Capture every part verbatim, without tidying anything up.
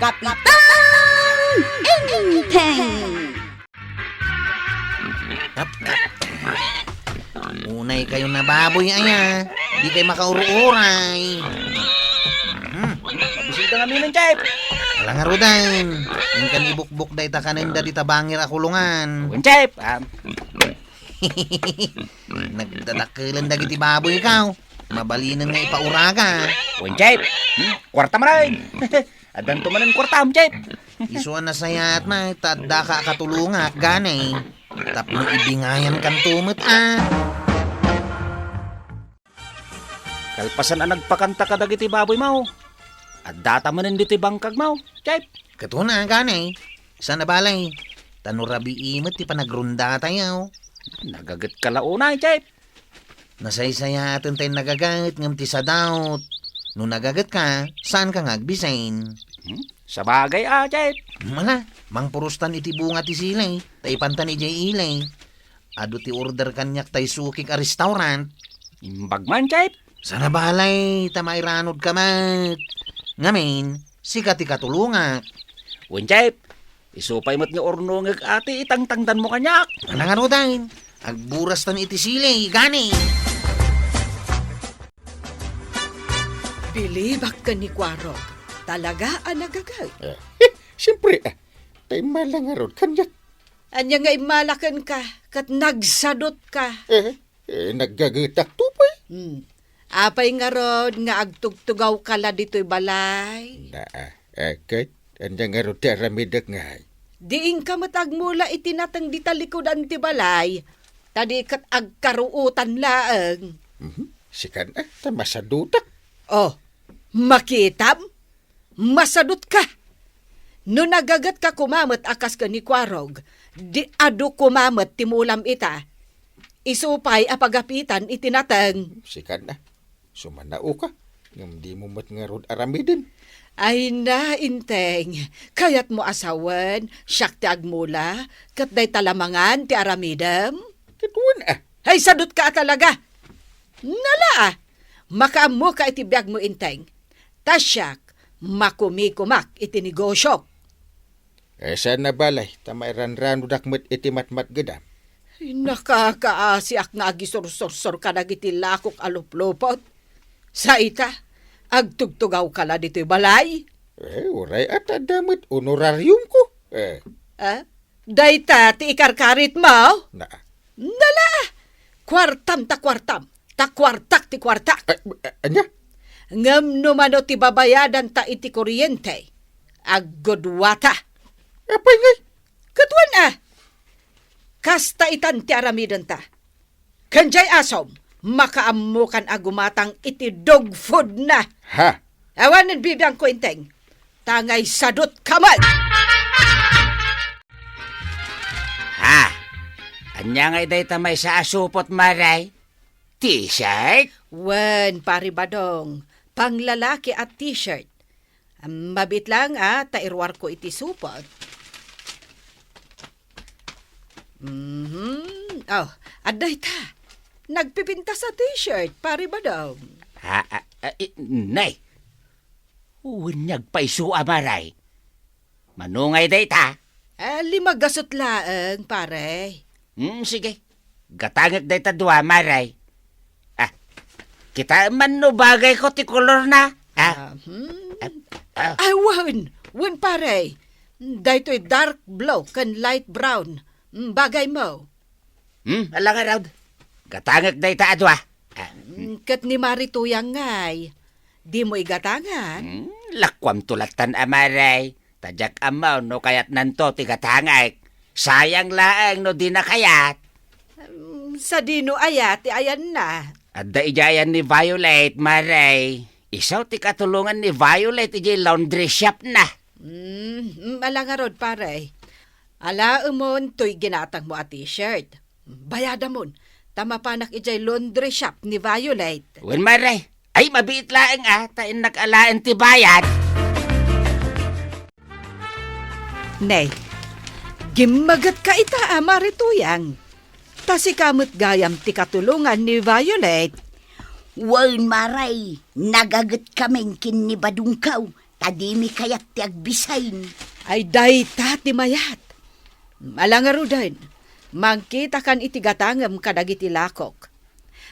Kapitan Enteng! Unay kayo na baboy, aya. Di kayo makaururay. Hmm. Bisita nga minum, Chef. Alang arudan. Inkan ibukbok dayta kanenda dita bangir a kulungan. Wen, Chef. Ah, Nagdadakkelan dagiti baboy kaw. Mabalinen nga ipauraga. Wen, Chef. Hmm? Kuarta manen. Addanto manen kuartam, Chef. Isu a nasayaat met, ta addaka a katulongak, gani. Tapno ibingayan kanto met, a. Kalpasan a nagpakanta kadagiti baboy mo, addata manen ditoy bangkag mo, Chef. Ket una, gani. Saan a balay. Ta no rabii met ti panagrundatayo. Nagaget ka la unay, Chef. Nasaysayaaten tay nagaget ngem ti sadaot. No nagaget ka, saan ka nga agbisen? Hmm? Sabagay a, Chef. Mala, mangpurustan iti bunga ti sili, ta ipantan idiay ili. Adu ti order kaniak tay sukik a restaurant. Imbag man, Chef. Saan a balay, ta mairanod ka met. Ngamin, sika ti katulongak. Wen, Chef. Isu pay met nga urnongek a ti itangtangdan mo kaniak. Nanangarudan, agburastan iti sili, gani. Bilibak ken ni Kuarog. Talaga a nagaget. Eh, eh, siyempre, ah, ta immala ngarud kaniak. Ania nga immala kenka, ket nagsadut ka. Eh, eh, naggagetak to pay. Hmm. Apay ngarud nga agtugtugaw ka la ditoy balay? Naa, eh, ket ania ngarud ti aramidek ngay? Diinka met agmula iti nateng dita likudan ti balay, ta di ket agkaruotan laeng. Mhm. Sikan, eh, ta masadutak. Oh, makitam? Masadutka! No nagagetka koma met a kas ken ni Kuarog, di adu koma met ti mulam ita. Isu pay a pagapitan iti nateng. Sikan a, sumanaoka, ngem dimo met ngarud aramiden. Ay na, Enteng, kayatmo a sawen, siak ti agmula, ket dayta la mangan ti aramidem? Ket wen a. Ay, sadutka a talaga! Nala a, makaammoka iti biagmo, Enteng. Ta siak, makumikumak iti negosiok. Eh, saan a balay, ta mairanranodak met iti matmatgedam. Ay, nakakaasiak nga agisursursor kadagiti lakok a luplupot. Sa ita, agtugtugawka la ditoy balay. Eh, uray a ta adda met honorariumko. Eh. Ah? Dayta ti ikarkaritmo? Na. Nala! Kuartam ta kuartam, ta kuartak ti kuartak. A-, a-, ania? Ngem no mano ti babayadanta iti kuryente, agguduata. Apay ngay? Ket wen a, kasta itan ti aramidenta. Ken jay asom, makaammokan a gumatang iti dog food na. Ha? Awanen bibiangko, Enteng. Ta ngay sadutka met. Ha? Ania ngay dayta maysa a supot, Mare? T-shirt? Wen, Pare Badong. Panglalaki a t-shirt. Am, mabiit lang a, ta iruarko iti supot. Mhm. Oh, adda ita. Nagpipintas a t-shirt, Pare Badong. Ha, a, a, i, nay. Wen, nagpaiso a, Mare. Mano ngay dayta? Ah, lima gasut laeng, pare. Hmm, sige. Gatangek dayta dua, Mare. Ah, kitaem man no bagayko ti kolorna. Ah. Ah, hmm. Ah, ah. Ay, wen, wen, pare. Daytoy dark blue ken light brown. Hmm, bagaymo. Hmm, ala ngarud. Gatangek dayta a dua. Ah. Hmm, ket ni Mare Tuyang ngay. Dimo igatangan? Hmm, lakuamto lattan a, Mare. Ta diak ammo no kayatnanto ti gatangek. Sayang laeng no dina kayat. Hmm, sadino aya ti ayanna? Adda idiay ayan ni Violet, Mare. Isu ti katulongan ni Violet idiay laundry shop na. Hmm, hmm, ala ngarud, pare. Alaemon toy ginatangmo a t-shirt. Bayadamon, ta mapanak idiay laundry shop ni Violet. Wen, Mare. Ay, mabiit laeng a, ta innak alaen ti bayad. Ne, gimmagetka ita a, Mare Tuyang. Ta sika met gayam ti katulongan ni Violet. Wen, Mare, nagagetkamin ken ni Badongko. ta dimi kayat ti agbisin. Ay, dayta ti mayat. Ala ngaruden, mangkitakan iti gatangem kadagiti lakok.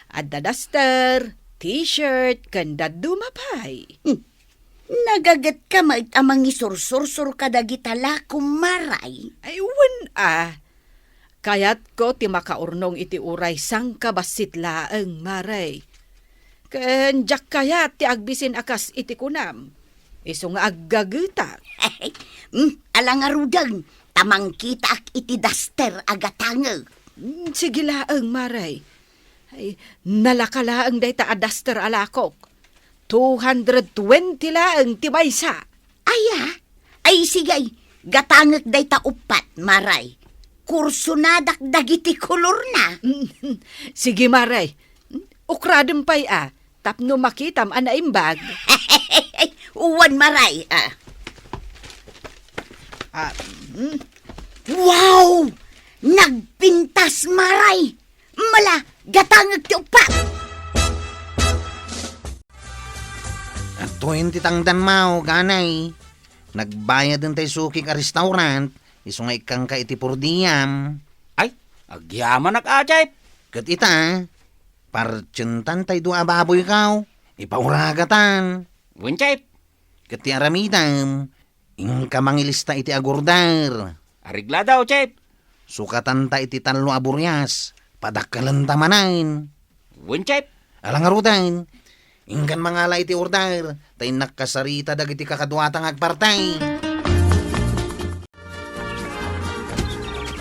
Adda daster, t-shirt, ken dadduma pay. Hmm. Nagagetka met a mangisursursor kadagita lakom, Maray? Ay, wen a. Kayatko ti makaurnong iti uray sangkabassit laeng, Maray. Ken diak kayat ti agbisin a kas iti kunam. Isu nga aggagetak. Hmm, ala ngaruden, ta mangkitaak iti daster a gatangek. Hmm, sige laeng, Maray. Ay, nalaka laeng dayta a daster a lakok. Two hundred twenty laeng ti maysa. Aya? Ay, sige, ay, gatangek dayta uppat, Maray. Kursonadak dagiti kolorna. Sige, Maray. Ukradem pay a, tapno makitam a naimbag. Wen, Maray, a. Ah, mm. Wow! Nagpintas, Maray! Mala, gatangek ti uppat. Adtoyen ti tangdan, Mao, ganay. Nagbayaden tay sukik a restaurant, isu nga ikkanka iti per diem. Ay, agyamanak, Ajay. Ket ita, partientan tay dua a baboykaw, ipauragatan. Wen, Chef. Ket ti aramidem, inka mangilista iti agorder. Areglado, Chef. Sukatanta iti tallo a burias, padakkelenta manen. Wen, Chef. Ala ngaruden, inkan mangala iti order, ta innak kasarita dagiti kakaduata nga agparti.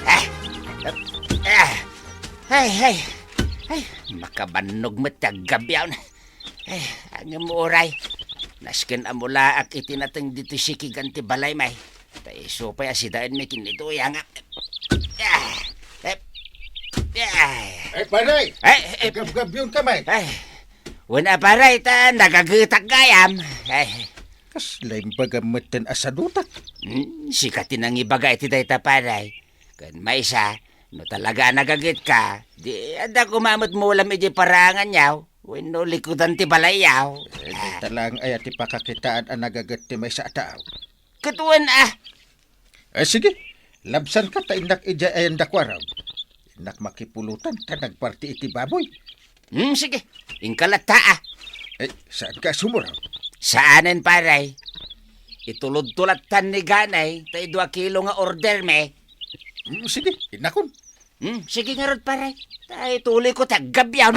Ah! Ah! Ay, ay, ay, makabannog met ti aggabiaw. Ay, ngem uray, nasken a mulaak iti nateng ditoy sikigan ti balaymi. Ta isu pay a sidaenmi ken ni Duyang. Ah, eh, ay. Eh, pare! Eh, eh, Gabgabionka met. Eh, wen a, pare, ta nagagetak gayam. Eh. Kasla imbagam metten a sadutak? Hmm, sika ti nangibaga iti dayta, pare. Ken maysa, no talaga a nagagetka, di adda koma met mulam idiay paraanganyo wenno likudan ti balayyo. Eh, dayta laeng aya ti pakakitaan a nagaget ti maysa a tao? Ket wen a. Eh, sige. Labsanka ta innak idiay ayan da Kuarog. Innak makipulotan ta nagparti iti baboy. Hmm, sige. Inka latta, a. Eh, saanka a sumurot? Saanen, pare. Itulodto lattan ni Ganay ta idua kilo nga ordermi. Hmm, sige, innakon. Hmm, sige ngarud, pare. Ta ituloyko ti aggabiaw.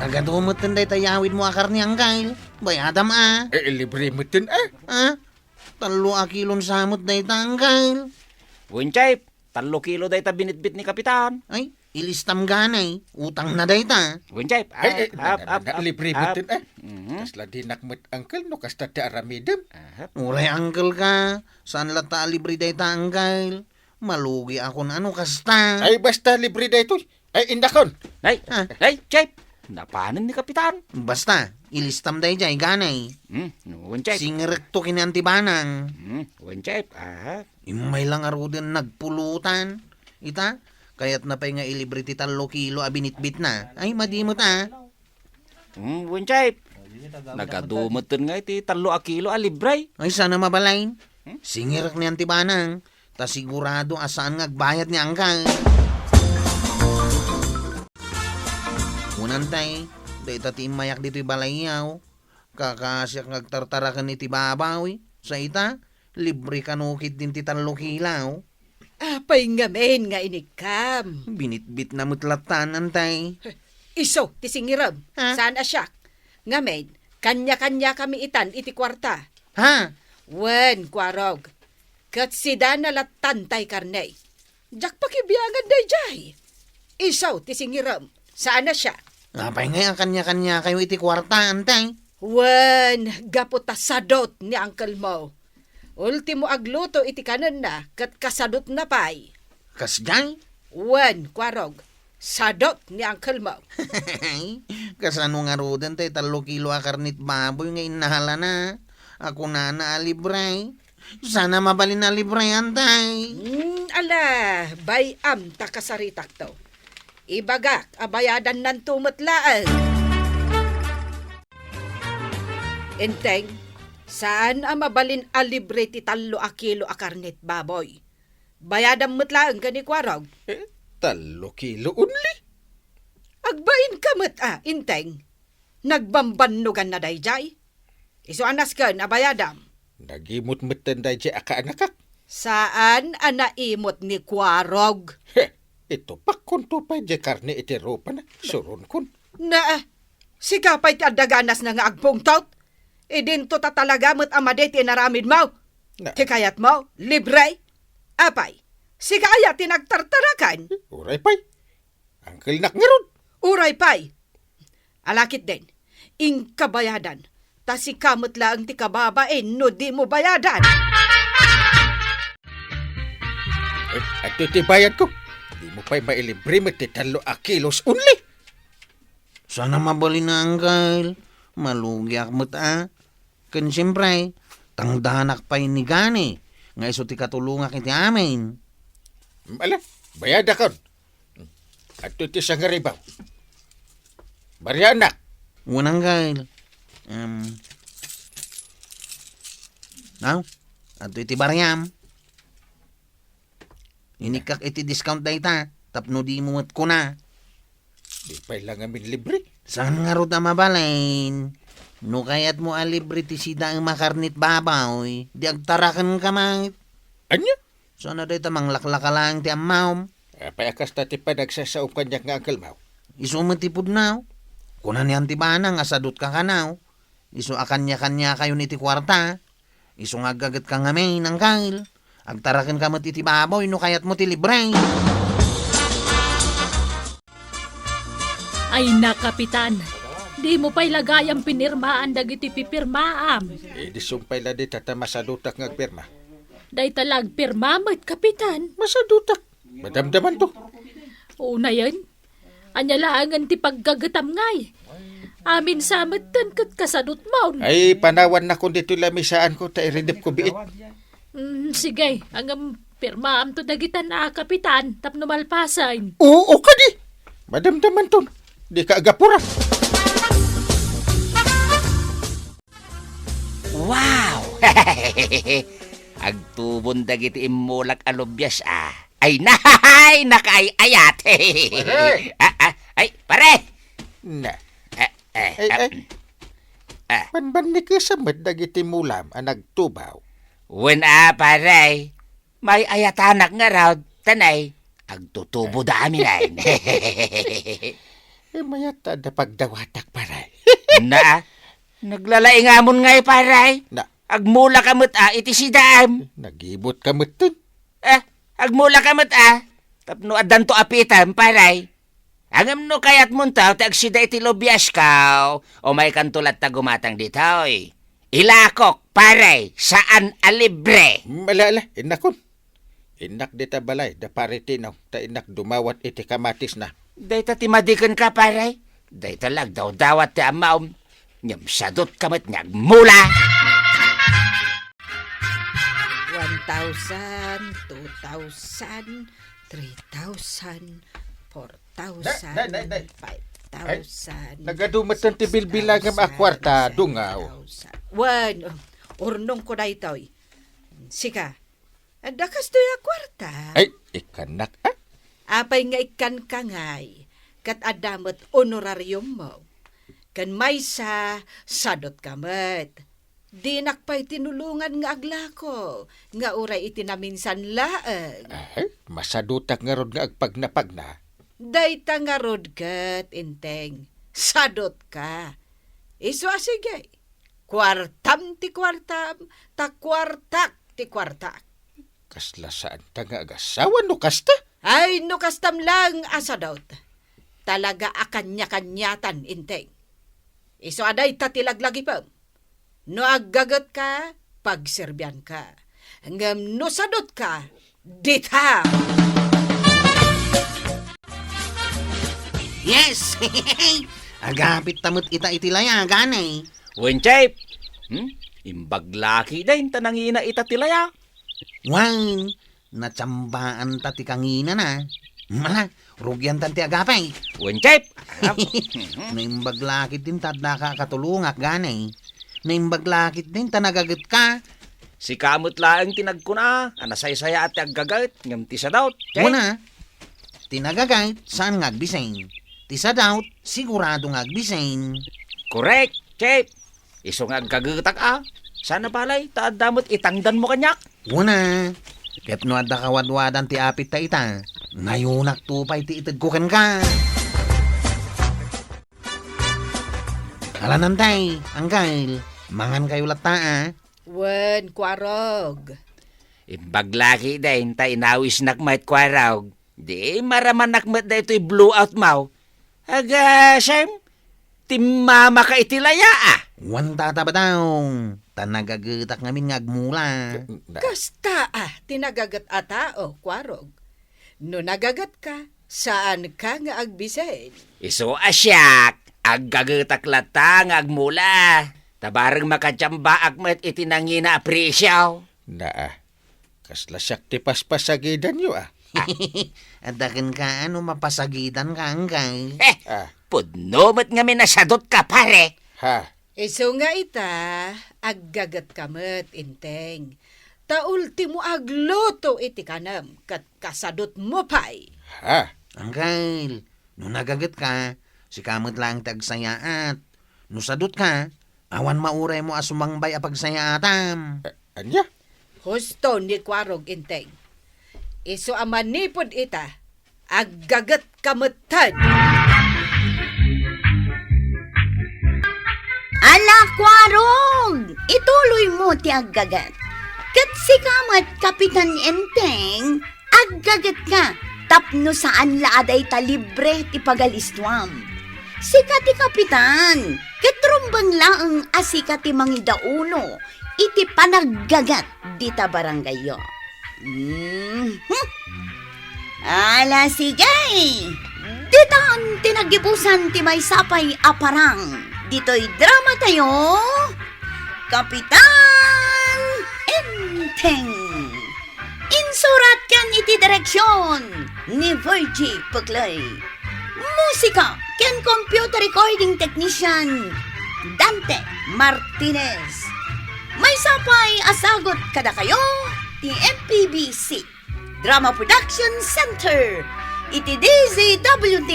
Nagadu metten dayta yawidmo a karne, Angkel. Bayadam a. Eh, libre metten a. Ah? Tallo a kilon sa met dayta, Angkel. Wen, Chef, tallo kilo dayta binitbit ni Kapitan. Ay, ilistam ganay. Utangna dayta. Wen, Chef. Ay, ay, ah, ah, na, na, ah, na, ah, libre ah, metten a. Mhm. Kasla dinak met, Angkel, no kasta ti aramidem. Aha. Uray, Angkel ka. Saan latta a libre dayta, Angkel? Malugikon no kasta. Ay, basta libre daytoy. Ay, indakon. Ay, ah. Ay, Chef. Napanen ni Kapitan. Basta, ilistam dayjay, ganay. Hmm, wen, Chef. Singerekto ken ni Anti Banang. Hmm, wen, Chef. Aha. Immay la ngaruden nagpulotan. Ita, kayatna pay nga ilibre ti tallo kilo a binitbitna. Ay, madi met a. Hmm, wen, Chef. Nagadu metten nga iti tallo a kilo a libre. Ay, saan a mabalin. Hmm? Singerek ni Anti Banang. Ta sigurado a saan nga agbayad ni Angkel. Kunantay, dayta ti immayak ditoy balayyo. Kakaasiak nga agtartaraken iti baboy. Sa ita, libre kano ketdin ti tallo kilo. Apay ngamin nga inikkam? Binitbitna met lattan, Antay. Isu ti singirem. Ha? Saan a siak? Ngamin, kanya-kanyakami itan iti kuarta. Ha? Wen, Kuarog. Ket sidana lattan tay karne. Diak pakibiangan dayjay. Isu ti singirem. Saan a siak? Apay ngay a kanya-kanyakayo iti kuarta, Antay? Wen, gapu ta sadut ni angkelmo. Ultimo agluto iti kanenna ket kasadutna pay. Kasdiay? Wen, Kuarog, sadut ni angkelmo. Kasano ngaruden tay tallo kilo a karnet baboy nga innalana a kunana a libre? Saan a mabalin a libre, Antay. Hmm, ala, bay-am ta kasaritakto. Ibagak a bayadannanto met laeng. Enteng, saan a mabalin a libre ti tallo a kilo a karnet baboy. Bayadam met laeng ken ni Kuarog. Eh, tallo kilo only? Agbainka met a, Enteng. Nagbambannoganna daydiay. Isu a nasken a bayadam. Nagimot metten daydiay a kaanakak. Saan a naimot ni Kuarog. He, itupakkon to pay diay karne iti rupana. Suronkon. Na, sika pay ti adda ganasna nga agpungtot. Idinto ta talaga met a madi ti inaramidmo. Na. Ti kayatmo, libre. Apay, sika aya ti nagtartaraken? Uray pay. Angkelnak ngarud. Uray pay. Ala ketdin, inka bayadan. Ta sika met laeng ti kababain no dimo bayadan. Eh, adtoy ti bayadko. Dimo pay mailibre met ti tallo a kilos only. Saan a mabalin a, Angkel. Malugiak met a. Ken siempre, tangdanak pay ni Gani nga isu ti katulongak iti amin. Ala, bayadakon. Adtoy ti sangaribaw. Barianak. Wen, Angkel. Em, aw, adtoy ti bariam. Inikkak iti discount dayta, tapno dimo met kuna. Di pay la ngamin libre. Saan ngarud a mabalin? No kayatmo a libre ti sidaem a karnet baboy, di agtarakenka met. Ania? Saan a dayta manglaklaka laeng ti ammom? Apay a kasta ti panagsasaom kaniak nga Angkel Mau? Isu met ti pudno. Kuna ni Auntie Bana nga sadutka kano. Isu a kaniakaniakayon iti kuarta. Isu nga aggagetka ngamin, Angkel. Agtarakenka met iti baboy no kayatmo ti libre. Ay na, Kapitan. Dimo pay la gayam pinirmaan dagiti pipirmaam. Eh, di sumpay la dita ta masadutak nga agpirma. Dayta la agpirma met, Kapitan. Masadutak. Madamdamanto. Unayen, ania laengen ti paggagetam ngay? Amin sa metten ket kasadutmon. Ay, panawannakon ditoy lamisaanko ta iridepko biit. Mm, sige, ngem pirmaamto dagitan a, Kapitan, tapno malpasen. Oo kadi. Madamdamanton. Dika agapura. Wow! Agtubon dagiti immulak a lubias, a. Ay, nahay, nakaay-ayat. Pare! Ah, ah, ay, pare! Na. Ah, ah, Ay, ah, ay. Ah. Banbannikesa met dagiti mulam a nagtubaw. Wen a, pare. May ayatanak ngarud, tanay, agtutubo da amin ay. Eh, mayat ta adda pagdawatak, pare. Na, naglalaingamon ngay, pare. Na. Agmula ka met a iti sidaem. Nagibot ka met ten. Eh, agmula ka met a. Tapno addanto apitem, pare. Ngem no kayatmonto ti agsida iti lubiasko, umaykanto latta gumatang ditoy. Ilakok, pare, saan a libre. Mm, ala, ala, innakon. Innak dita balay da Pare Tino, ta innak dumawat iti kamatisna. Dayta ti madi kenka, pare. Dayta la agdawdawat ti ammaom. Ngem sadutka met nga agmula. One thousand, two thousand, three thousand, four thousand, Day, day, day, day. Ay, five thousand, nagadu met ti bilbilangem a kuarta, dungaw. Seven thousand. Wen, urnongko daytoy. Sika, adda kastoy a kuarta? Ay, ikkannak, a? Apay nga ikkanka ngay, ket adda met honorariummo. Ken maysa, sadutka met. Dinak pay tinulongan nga aglako, nga uray iti naminsan laeng. Ay, masadutak ngarud nga agpagnapagna. Dayta ngarud ket, Enteng, sadutka. Isu a sige, kuartam ti kuartam, ta kuartak ti kuartak. Kasla saanta nga agasawa no kasta? Ay, no kastam laeng a sadut. Talaga a kaniakaniatan, Enteng. Isu a dayta ti laglagipem. No aggagetka, pagserbianka. Ngem no sadutka, dita! Yes! Agapit ta met ita iti laya, gani. Wen, Chef! Hmm? Imbaglaki da inta nangina ita ti laya. Wen, natsambaanta ti kanginana. Mala, rugianta ti agapay. Wen, Chef! Naimbag la ketdin ta addaka a katulongak, gani. Naimbag la ketdin ta nagagetka. Sika met laeng ti nagkuna a nasaysayaat ti aggaget ngem ti sadut, Chef. Una, ti nagaget, saan nga agbisen. Ti sadut, sigurado nga agbisen. Korek, Chef. Isu nga aggagetak a. Saan a balay, ta adda met itangdanmo kaniak. Una, ket no adda kawadwadan ti apit ta ita, nayonakto pay ti itedko kenka. Ala, Nantay, Angkel, mangankayo latta a. Wen, Kuarog. Imbag la ketdin ta inawisnak met, Kuarog. Di maramanak met daytoy blowoutmo. Aga, Shem, timmamaka iti laya a. Wen, Tata Badong, ta nagagetak ngamin nga agmula. Na- Kasta a ti nagaget a tao, Kuarog. No nagagetka, saanka nga agbisen. Isu a siak, aggagetak latta nga agmula. Ta bareng makadiambaak met iti nangina a presio. Naa, kasla siak ti paspasagidanyo a. Adda kenka no mapasagidanka, Angkel. Eh, Ah. Pudno met ngamin a sadutka, pare. Ha? Isu nga ita, aggagetka met, Enteng. Ta ultimo agluto iti kanem ket kasadutmo pay. Ha? Angkel, no nagagetka, sika met laeng ti agsayaat. No sadutka, awan mauraymo a sumangbay a pagsayaatam. A-, ania? Husto ni Kuarog, Enteng. Isu a manipud ita, aggagetka metten. Ala, Kuarog! Ituloymo ti aggaget. Ket sika met, Kapitan Enteng, aggagetka tapno saan la a dayta libre ti pagalistuam. Sika ti kapitan, ket rumbeng laeng a sika ti mangidauno iti panaggaget dita barangayyo. Mhm. Ala, sige! Ditan ti naggibusan ti maysa pay a parang ditoy drama tayo, Kapitan Enteng. Insurat ken iti direksion ni Virgie Puclay. Musika ken computer recording technician, Dante Martinez. Maysa pay a sagut kadakayo ti M P B C Drama Production Center iti D Z W T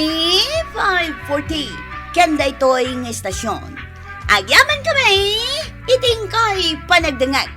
five forty ken daytoy nga istasyon. Agyaman kami iti inkay panagdengngeg.